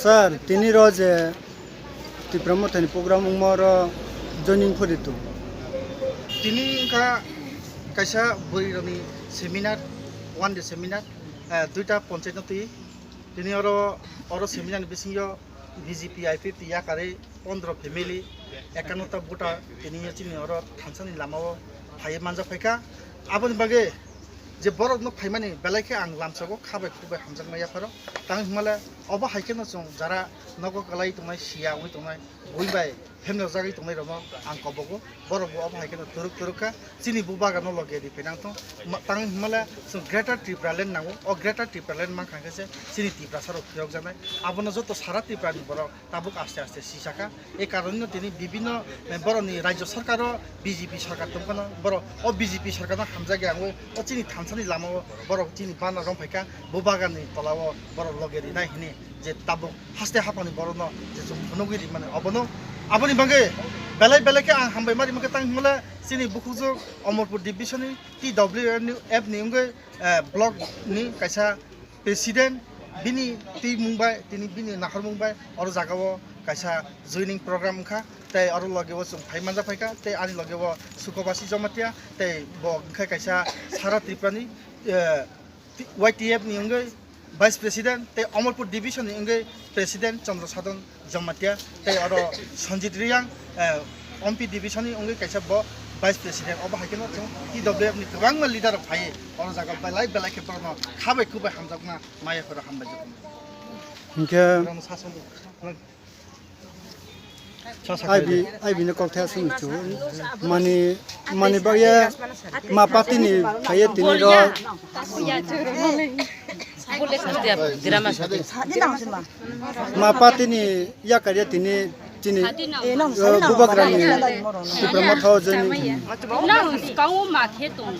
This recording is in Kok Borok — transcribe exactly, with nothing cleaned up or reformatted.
Sir, tini ro je Tipra Mothani program wngma oro joining phori tu. Tini wngkha kaisa bwrwi rokni seminar, one day seminar, eh, duita ponchayat no twi. Tini oro, oro seminar ni bisingo B J P I P F T yakarwi pondro family, ekano ta voter tini chini oro thansa ni lama o phaiwi manjak phaikha. Aboni bagwi je borok no phaimani belai khe ang lamsogo kha bai khuk bai hamjakma yapharo. Tang himale obo hai kheno chwng jara nogo kwlai tongnai, siya wngwi tongnai, bui bai hemno jagwi tongnai rokno ang kobogo. Borok bo obo hai kheno turuk turuk kha. Chini bubagra no loge ri phainang thung. Ma-, tang himale chwng Greater Tipraland nango. O Greater Tipraland mankha khe se chini Tiprasa rok phiyok jaknai. Abono joto sara Tripura ni borok tabuk aste aste sisaka. E karonno tini bibinno, eh, borokni rajyo sarkaro B J P sarkar tongphano borok o B J P sarkarno hamjakya wngwi o chini thansani lamao borok chini bana romphaikha, bubagrani tolao borok loge rinai hwnwi je tabuk haste haphangni borokno je chwng phunugwi rimani obono. Aboni bagwi belai belai khe ang hambai ma rimani khe tang himle chini bukhukjwk Omorpur division ni T W F ni wngwi, eh, block ni kaisa president, bini twi mung bai, tini bini nahor mung bai, oro jaga o kaisa joining program wngkha, tei oro loge o chwng phai manjak phaikha, tei ani loge o Sukobasi Jamatia, tei bo wngkha kaisa sara Tripura ni, eh, Y T F ni wngwi vice president, tei Omorpur division ni wngwi president Chandra Sadhan Jamatia, tei oro Sanjit Riyang, eh, M P division ni wngwi kaisa bo vice president. Obo hai kheno chwng T W F ni kwbangma leader rok phaiwi oro jaga belai belai khe borokno kha bai khuk bai hamjakma maya phoro hambai jokma. Hinkhe borokno sasong, sasakha. Aibi, aibi ni kokthai aswk chu. Mani, mani bagya ma party ni phaiya tini ro. Ma party ni yakarya tini, tini, eh, bubagrani Tipra Motha o joining. Nang swkango ma khe tong.